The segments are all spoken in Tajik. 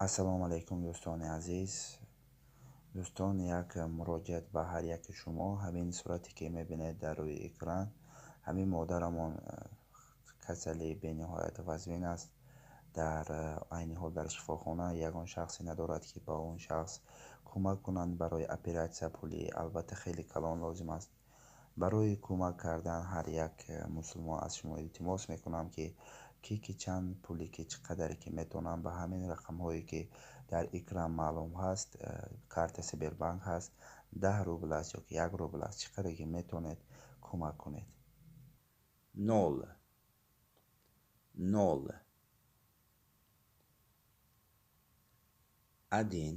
Ассалому алайкум, дӯстони азиз. Дӯстон, як муроҷиат ба ҳар яки шумо. Ҳамин сурате ки мебинед дар рӯи экран, ҳамин модарамон касали бениҳоят вазнин аст. Дар айни ҳол дар шифохона ягон шахсе надорад, ки ба он шахс кӯмак кунанд барои оператсия. Пули албатта хеле калон лозим аст. Барои кӯмак кардан ҳар як мусулмон аз шумо илтимос мекунам, ки ки чанд пуле, ки чӣ қадаре ки метавонам, ба ҳамин рақамҳое ки дар экран маълум ҳаст, карта Сбербанк ҳаст, 10 рубл аст ё ки 1 рубл аст, чӣ қадаре ки метавонед, кӯмак кунед. Ноль, ноль, один,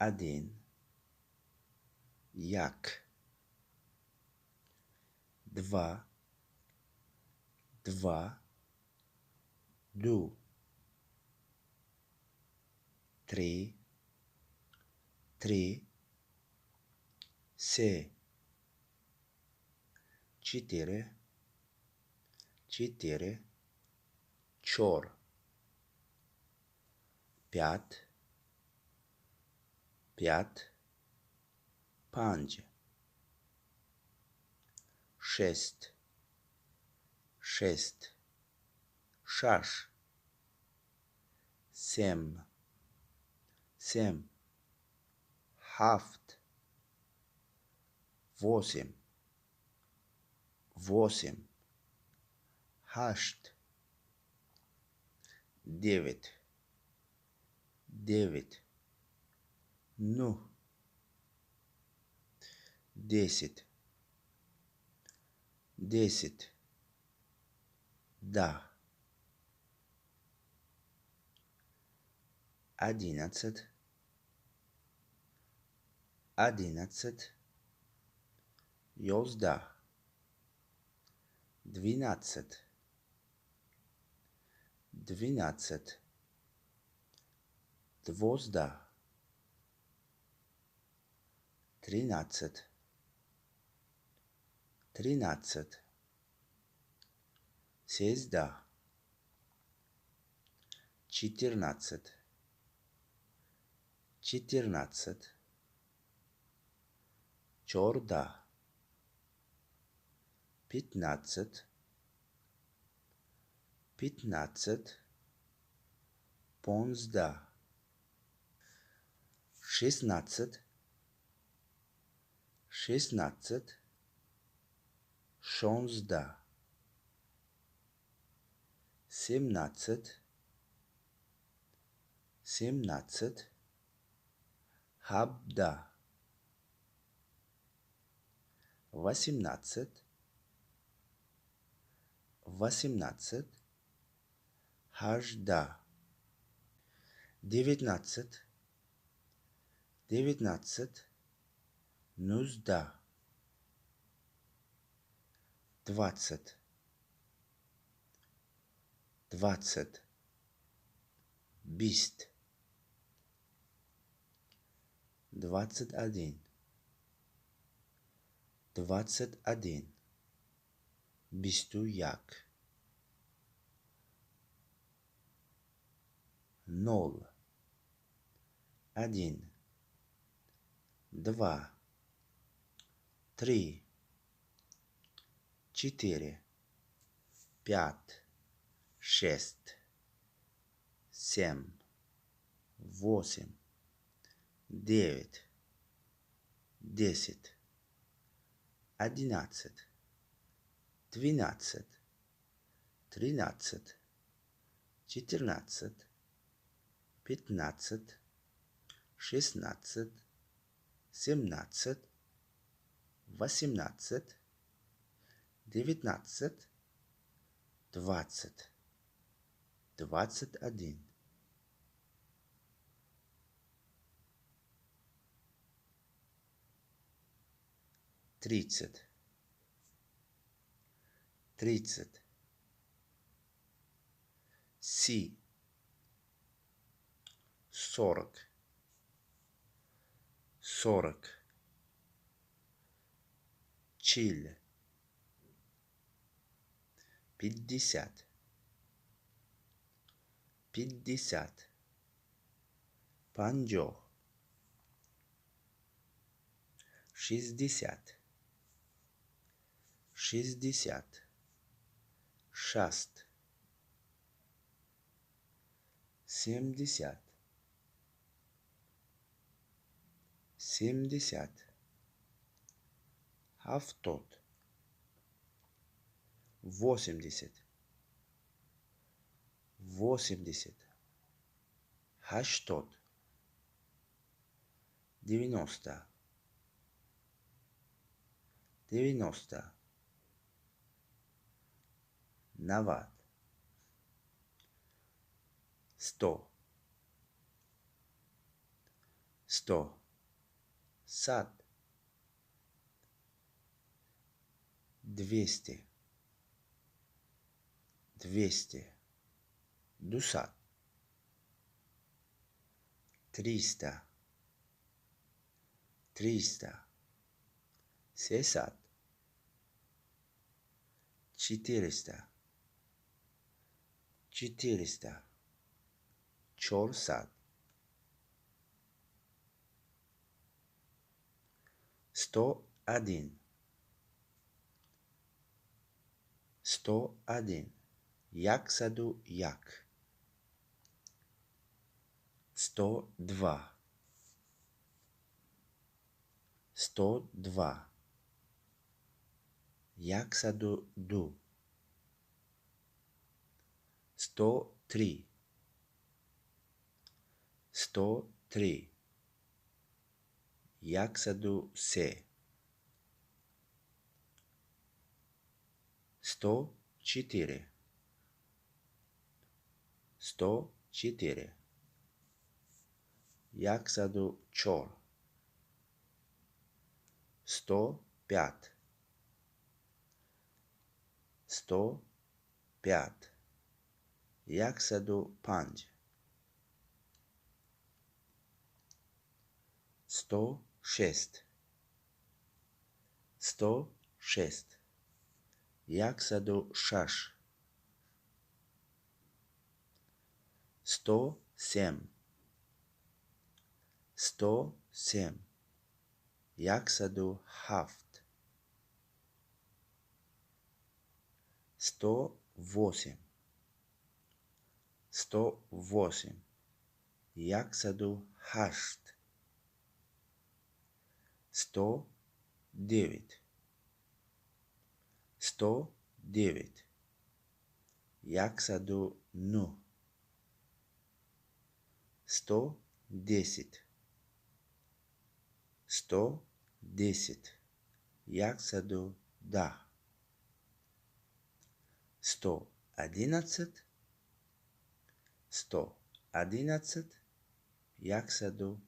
один, як, два, два, ду, три, три, се, четыре, четыре, чор, пять, пять, панҷ, шесть, шесть, шаш, семь, семь, ҳафт, восемь, восемь, ҳашт, девять, девять, нӯҳ, 10, 10, 10. 11, 11, 11, 12, 12, 12, 13, 13, 13, 14, 14, 14, 15, 15, 15, 16, 16, 16, 17, 17, 17, 18, 18, 18, 19, 19, 19, 20, 20, 20, 21, 21, 21, ноль, один, два, три, четыре, пять, шесть, семь, восемь, девять, 10, 11, 12, 13, 14, 15, 16, 17, 18, 19, 20, 21. 30, 30, 30, 40, 40, 40, 50, Пятьдесят. 50. 60. 60. 60. 70. 70. 70. 80. 80. 80. 90. 90. 90. 100. 100. 100. 200. 200. 200. 300. 300. 300. 400. 400. 400. 101. 101. 101. 102. 102. 102. 103. 103. 103. 104. 104. 104. 105. 105. 105. 106. 106. 106. 107. 107. 107. 108. 108. 108. 109. 109. 109. 110. 110. 110. 111. 111.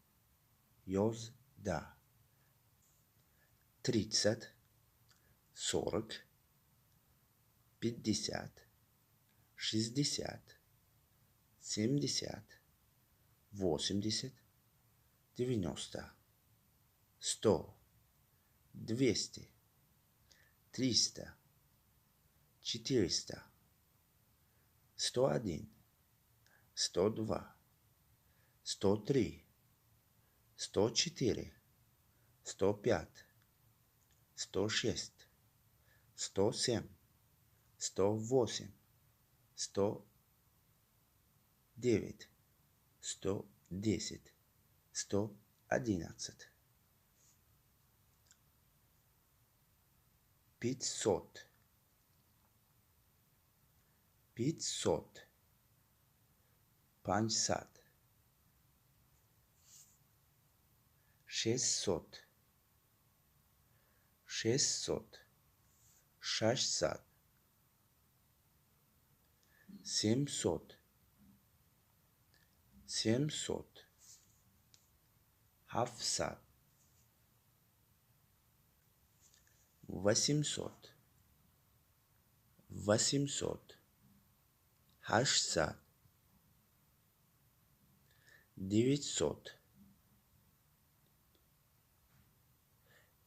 111. 30. 40. 50. 60. 70. 80. 90. 100. 200. 300. 400. 101. 102. 103. 104. 105. 106. 107. 108. 109. 110. 111. 500. 500. 500. 600. 600. 600. 700. 700. 700. 800. 800. 800. 900.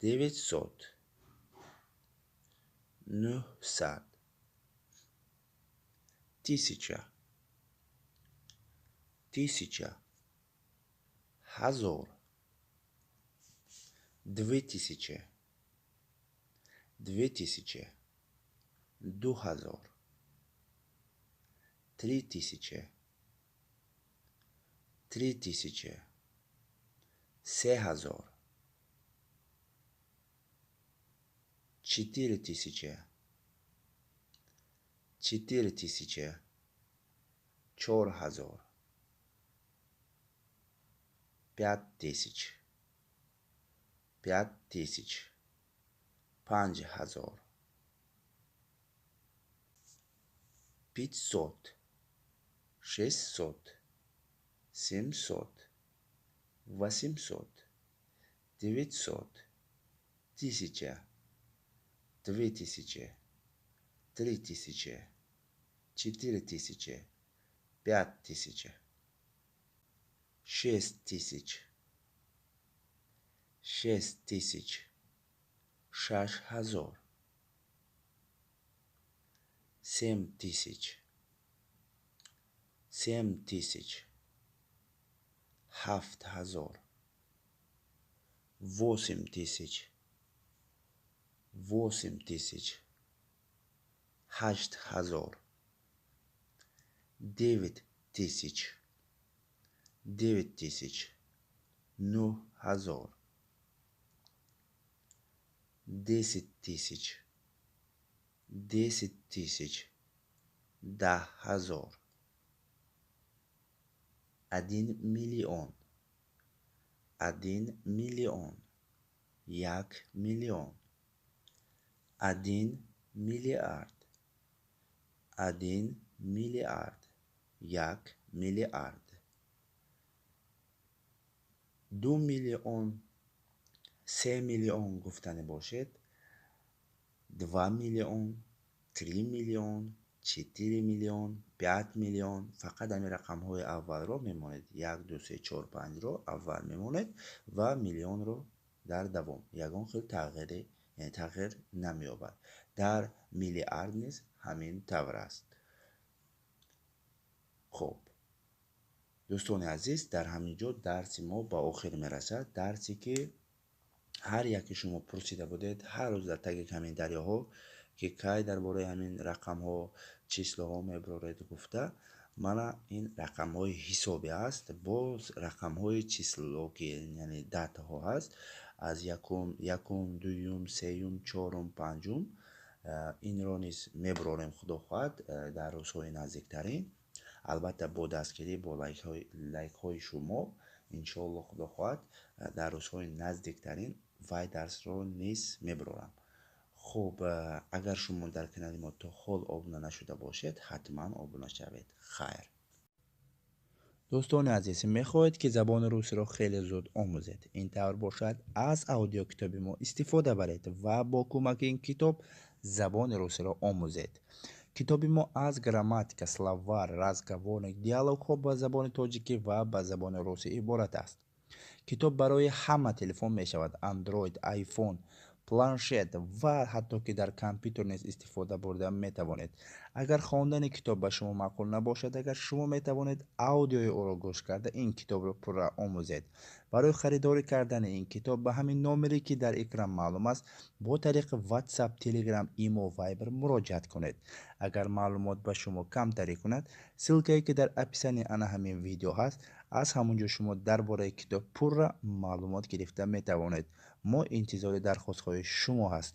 900. 900. 1000. Тысяча, ҳазор. Две тысячи, две тысячи, 2000. 3000, 3000, 3000. 4000, 4000, 4000. 5000, 5000, 5000. 500, 600, 700, 800, 900, 1000, 2000, 3000, 4000, 5000. 6000, 6000, 6000. 7000, 7000, 7000. 8000, 8000, 8000. 9000, 9000, 9000. 10 000, 10 000, 10 000. 1 миллион, 1 миллион, 1 миллион. 1 миллиард, 1 миллиард, 1 миллиард. 2 миллион, 3 миллион гуфтанӣ бошед: 2 миллион, 3 миллион, 4 миллион, 5 миллион. Фақат ҳамин рақамҳои аввалро мемонед: як, ду, се, чор, панҷро аввал мемонед ва миллионро дар давом. Ягон хел тағйире, яъне тағйир намеёбад. Дар миллиард низ ҳамин тавр аст. Хуб, дӯстони азиз, дар ҳамин ҷо дарси мо ба охир мерасад. Дарсе, ки ҳар яке шумо пурсида будед ҳар рӯз дар таги комментариҳо, ки кай дар бораи ҳамин рақамҳо, числоҳо мебароред гуфта. Мана, ин рақамҳои ҳисобӣ аст. Боз рақамҳои число, ки яъне датаҳо ҳаст, аз якум, дуюм, сеюм, чорум, панҷум. Инро низ мебарорем, худо хоҳад, дар рӯзҳои наздиктарин. Албатта, бо дастгирӣ, бо лайкҳои шумо, иншоалло, худо хоҳад, дар рӯзҳои наздиктарин вай дарсро низ мебарорам. Хуб, агар шумо дар канали мо то ҳол обуна нашуда бошед, ҳатман обуна шавед. Хайр. Дӯстони азиз, мехоҳед, ки забони русиро хеле зуд омӯзед? Ин тавр бошад, аз аудиокитоби мо истифода баред ва бо кӯмаки ин китоб забони русиро омӯзед. Китоби мо аз грамматика, словарь, разговорник, диалогҳо ба забони тоҷикӣ ва ба забони русӣ иборат аст. Китоб барои ҳама телефон мешавад: Android, iPhone, планшет ва ҳатто ки дар компютер низ истифода бурда метавонед. Агар хондани китоб ба шумо маъқул набошад, агар шумо метавонед аудиои ӯро гӯш карда, ин китобро пурра омӯзед. Барои харидорӣ кардани ин китоб ба ҳамин номере, ки дар экран маълум аст, бо тариқи WhatsApp, Telegram, Imo, Viber муроҷиат кунед. Агар маълумот ба шумо камтарӣ кунад, ссылкае, ки дар описании ана ҳамин видео ҳаст, аз ҳамон ҷо шумо дар бораи китоб пурра маълумот гирифта метавонед. Мо интизори дархостҳои шумо ҳастем.